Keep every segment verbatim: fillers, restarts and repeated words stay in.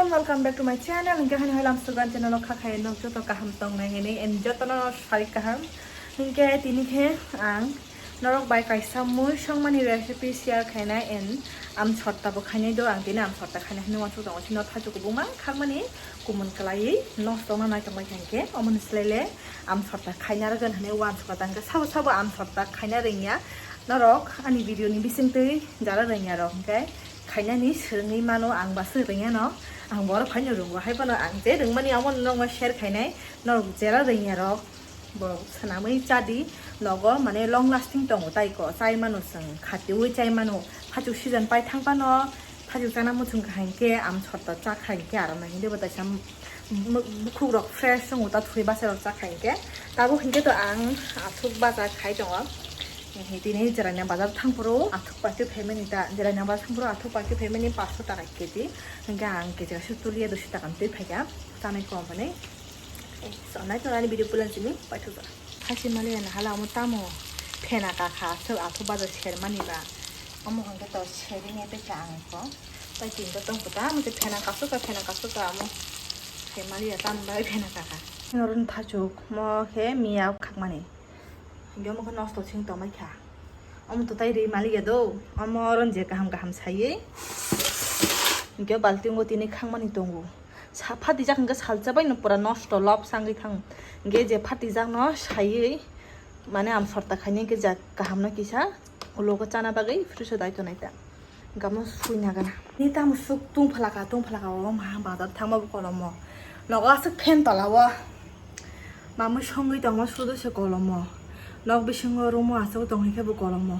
Welcome back to my channel. Hingke hani hoilam sugan channel o kha khai nok joto kaham tong nai hini and joto no sari kaham. Hingke tini khe ang norok bai kaisa mui songmani recipe share khainai and am sotta bo khainai do ang tini am sotta khainai hini wansuk tongo chini thaichuk kubung mang khakmani kumun kalai nosto na nai tongbai khankhe omoni slai le am sotta khaina rwgwng hini wansuk tangkhe sabo sabo am sotta khaina rwngya norok ani video ni bisingtwi jara rwngya rok hingke khainani swrwngwi mano ang ba swrwngya no ang borok phaino rwngo hai phano ang je rwngmani amo norokno share khainai norok jera rwngya rok borok swnamwi chadi nogo mane long lasting tongo tai ko chai mano chwng khatiwi chai mano thaichuk season pai thang phano thaichuk chana muchung kha hinkhe am sotta cha kha hinkhe aro nai hinde bo taisa bukhuk rok fresh tongo ta thwi basa rok cha kha hinkhe tabuk hinkhe to ang aswk bacha khai tongo. Tini Jirania bazar thangphuru athuk paikhe phaimani ta, Jirania bazar thangphuru athuk paikhe phaimani paanch sho taka kg. Hingke ang kg kaisa tuliya dui sho taka twi phaikha, chanai kom hwnwi. Sonai tonani video pulan simi paithakjak. Haisi maliya na hala omo tamo phena kakha, athuk athuk bazar sermani ba. Omo hwnkhe to seri nai tongkha ang ko. Tai tinta tongkha ta, omo khe phena kasukha, phena kasukha omo. Khe maliya tamo bai phena kakha. Noroni thachuk mo khe miya khakmani. Hingke omo khe nosto sing tongmai kha. Omo to tai ri maliya do. Omo oro je kaham kaham saye. Hingke balting o tini khangmani tongo. Sa phatijak hingke salsa bai no pura nosto lob sangwi thang. Hingke je phatijak no saye. Mane am sorta khaini hingke ja kaham no kisa. Ulo ko chana bagwi fridge o dai tonai ta. Gamo sui nagana. Ni tamo suk tungphalaka, tungphalaka o ma bazar thangma bo kolomo. Nogo aswk fan tola o. Mamui songwi tongma sudo se kolomo. Nok bisingo room o aswk tongwi khe bo kolomo.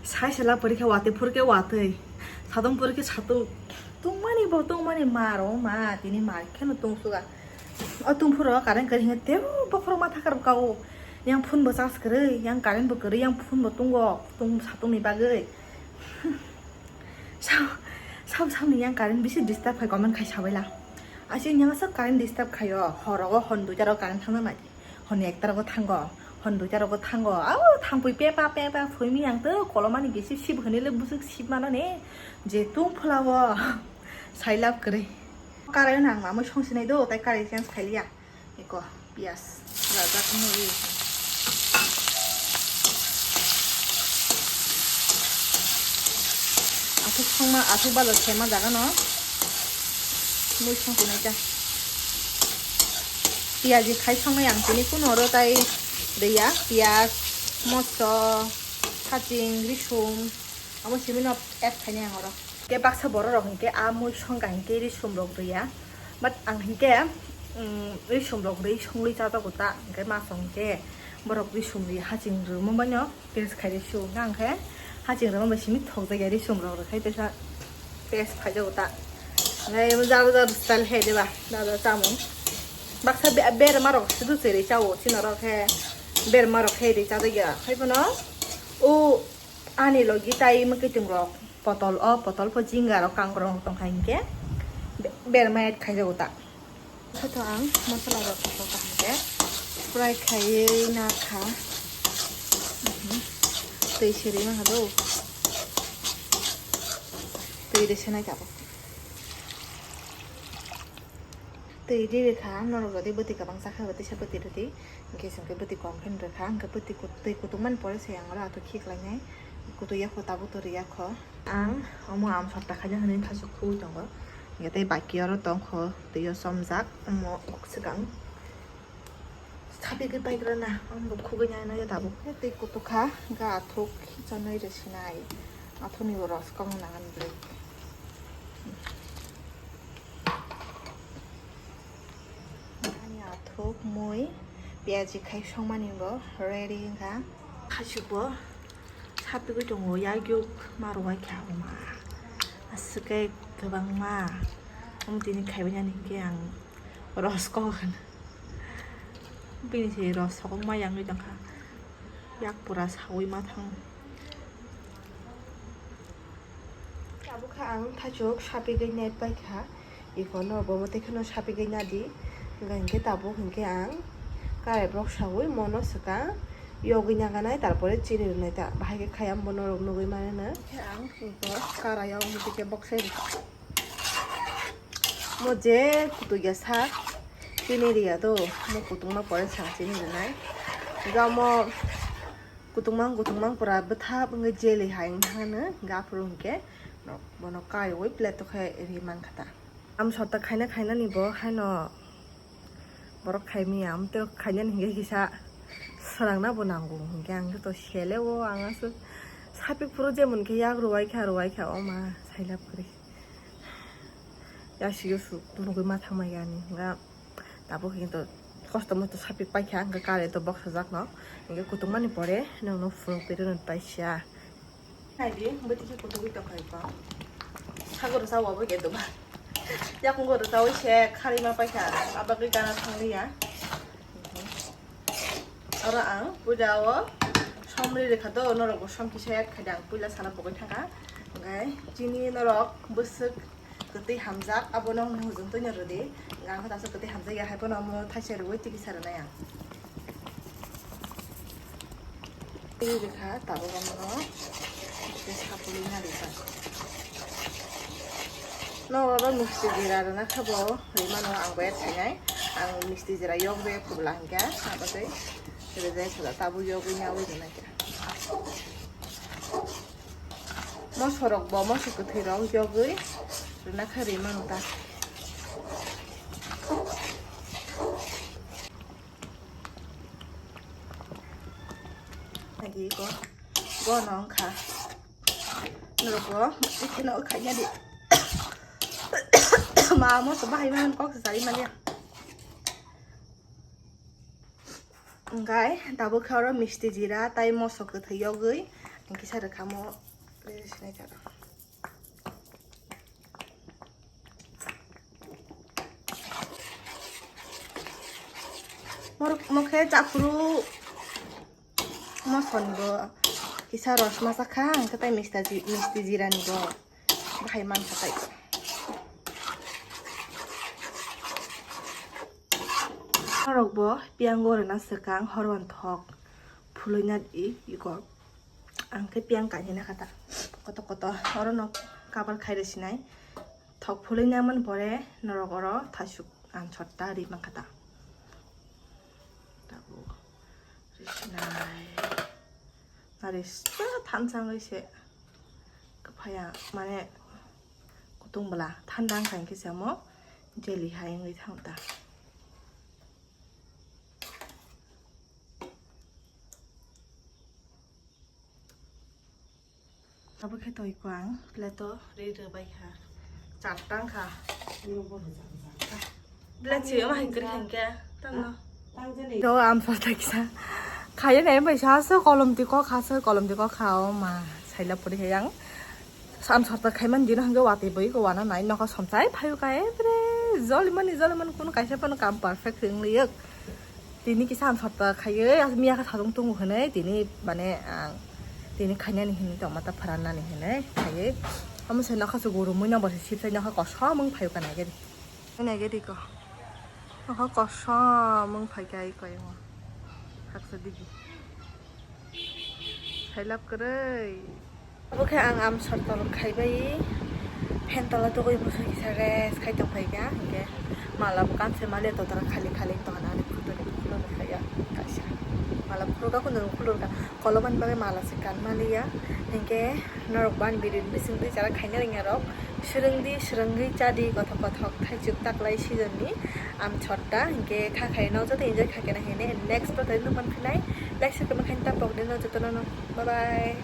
Sai se la pori khe watwi phur khe watwi. Satung pori khe satung. Tungmani bo tungmani ma ro ma tini ma kheno tungsuga. O tungphuro current kwrwi hwnwi tebo bokhorok ma thakar bwkha o. Yang phone bo charge kwrwi, yang current bo kwrwi, yang phone bo tungo, tung satung ni bagwi. Sao, sao, sao ni yang current bisi disturb khai comment khai sabaila. Aswk yang aswk current disturb khaio, horogo hon duita rok current thangna nai. Hon ekta rogo thango, hon duita rogo thango. Au thangpui pepa, pepa, phuimi yang to kolomani gisi sib hwnwi le busuk sib mano ne. Je tung phulao. Sailab kwrwi. Karai nang mamui songsinai do, tai karai change khailiya. Eko, piyas, rajak mui. Athuk songma, athuk balo sema jaga no. Mui songsinai ta. Piyaji khai songnai ang tini kuno oro tai riya, piyas, moso, haching, risum. Amo simi no add khainai ang oro. Ke baksa borok rok hinkhe a mui songkha hinkhe risum rok riya. But ang hinkhe, mm, risum rok ri songwi chajago ta. Hinkhe ma song hinkhe borok risum ri haching rwma baino test khairi sio. Hinkhe ang khe haching rwma bai simi thokjakya risum rok rwkhai tesa test phaijago ta. Hinkhe emo jaro jaro style khe diba, jaro jaro chamung. Baksa be-, berma rok sudu chiri chao, chini rok khe berma rok khe ri chajakya. Haiphano o Ani logi tai mwkhwtwng rok potol o, potol po jinga rok kangrong rok tongkha hinkhe be-, berma add khaijago ta. Khe to ang masala rok rok kaham khe fry khaiwi nakha. Mhm. Twi siri nangkha do. Twi de senai tabuk. Twi riri kha, norok jodi bwtwi kwbang chakha, bwtwi se bwtwi rwdi. Hwnkhe chwng khe bwtwi kom khe rwkha, hwnkhe bwtwi kut-, twi kutung mani pore se ang oro athuk khiklainai. Kutui yakho tabuk to rwya kho. Ang omo am sotta khaina hwnwi thaichuk khugui tongo. Hwnkhe tei baki oro tongkho, twi o chomjak, omo swkang. Sapigwi paikrana, ang bo khugwi nai nai tabuk. Tei kutukha, ga athuk, chanwi rwsinai. Athukni bo ros kong nangan bwlwi. Ani athuk, mui, piyaji khai songmani bo ready wngkha. Khachukbo. Sapigwi tongo, yagyuk ma rwai kha omo. Aswk khe kwbangma. Omo tini khaibainani hinkhe ang ros kok hwn. Bini se ros sokokma yangwi tongkha. Yak pura sawi ma thang. Tabuk kha ang thaichuk sapigwi nai paikha. Iko no bo tei kheno sapigwi nadi. Hwnkha hinkhe tabuk hinkhe ang karai borok sawi mono swkang yogwi naganai, tarpore chini rwnai ta. Bahai khe khayam bo norok nugwi mano. Khe ang iko karai o mutwi khe boksai rwkha. Mo je kutuk ya sak, chini riya do, mo kutung ma pore sa chini rinai. Ga mo kutung mang, kutung mang pura bwthap wngwi jelly hai wng thangano, ga phuru hwnkhe no, bono kaiwi plate o khe ri man kha ta. Am sota khaina khaina ni bo haino borok khai manya, am tei khaina ni hwnkhe kisa swrang na bo nango, hwnkhe ang khe to sele o, ang aswk sapik phuru jemon khe yak rwai kha, rwai kha, o ma sailap kwrwi. Ya siyo su nugwi ma thangma yani, nga tabuk hinto kosto mosto sapik paikha, hwnkhe current o boksajak no, hwnkhe kutung mani pore nokno phunuk twi rwna paisa. Naidi, bwtwi khe kutugwi tongkha iko. Sago rwsa wabo ge doba. Yakung go rwsa wi se kharwi ma paikha, abagwi gana thangliya. Oro ang puila o som ri rwkha do, norok bo som kisa add khaidi, ang puila sana pogwi thangkha. Hwnkhe chini norok bwswk kwtwi hamjak, abono hujung twino rwdi. Hwnkhe ang khe tasa kwtwi hamjak ya, hai phano omo thaisa rwui twi kisa rwnai ang. Twi rwkha tabuk omono tei sapulwi na rwkha. Norok oro misti jira rwna khe bo rwmano ang bo add khainai. Ang misti jira yok bai kubla hwnkhe abotwi rwjai kha, tabuk yogwi naui rwna khe. Mosorok bo, moso kwthwi rok yogwi rwna khe rwmano ta. Agi ko, bono wngkha. Norok bo, ikheno khaina di. Ma, moso bahai man kok sari manya. Hwnkhe tabuk khe oro misti jira tai moso kwthwi yogwi kisa rwkha mo sinai kha. Morok mokhe chaphuru mosoni bo kisa ros masa kha, hwnkhe tai misti ji-, misti jira ni bo. Bahai mankha tai. Norok bo piyango rwna swkang horwan thok phulwi na di iko. Ang khe piyang kainwi nakha ta. Koto koto oro no cover khai rw sinai. Thok phulwi na man pore norok oro thaisuk ansot ta ri mankha ta. Tabuk rw sinai. Nari sa thansa wngwi se. Kwphaya, mane, kutung bwla, thanda wngkha hinkhe se omo jelly hai wngwi thang ta. Abo khe toi ko ang plate o ri rwbai kha. Chat tang kha. Belachi ama hai kwrwi khankhe tangno. Do am sa thaksa. Khaya nai bai sa so kolom ti ko kha so kolom ti ko kha o ma saila puri hai ang. Sam sarta khaiman dino hangke wati bai ko wana nai nokha somsai phayu ka ebre joli mani joli mani kun kaisa pano kam perfect wng liyok. Tini kisa ang sarta khaiye, miya kha sajung tongo hinui, tini mane ang tini khainani hinui tongma ta pharannani hinui khaiye. Omo se nokha se gurumui no bo se sipsai nokha kosom wng phaio kana gedi. Wng nai gedi ko. Nokha kosom wng phai kai ko omo. Haksa digi. Sailap kwrwi. Obo khe ang am sarta rok khaibai phen tola togwi bwsai kisa rest khai tong phaikha, hinkhe mala bo kanse mali totra khali khali tongna ani photo ni photo ni khaiya kaisa mala phuru kha khunjwng khulur kha kolom ani bagwi mala se kan maliya, hinkhe norok bo ani video ni bising twi chara khaina rwngya rok swrwng di swrwngwi cha di kothok kothok thaichuk taklai season ni am sarta hinkhe kha khai no joto enjoy kha khe na hinwi next photo no manphinai like share comment khaina ta pokdi no joto no bye bye.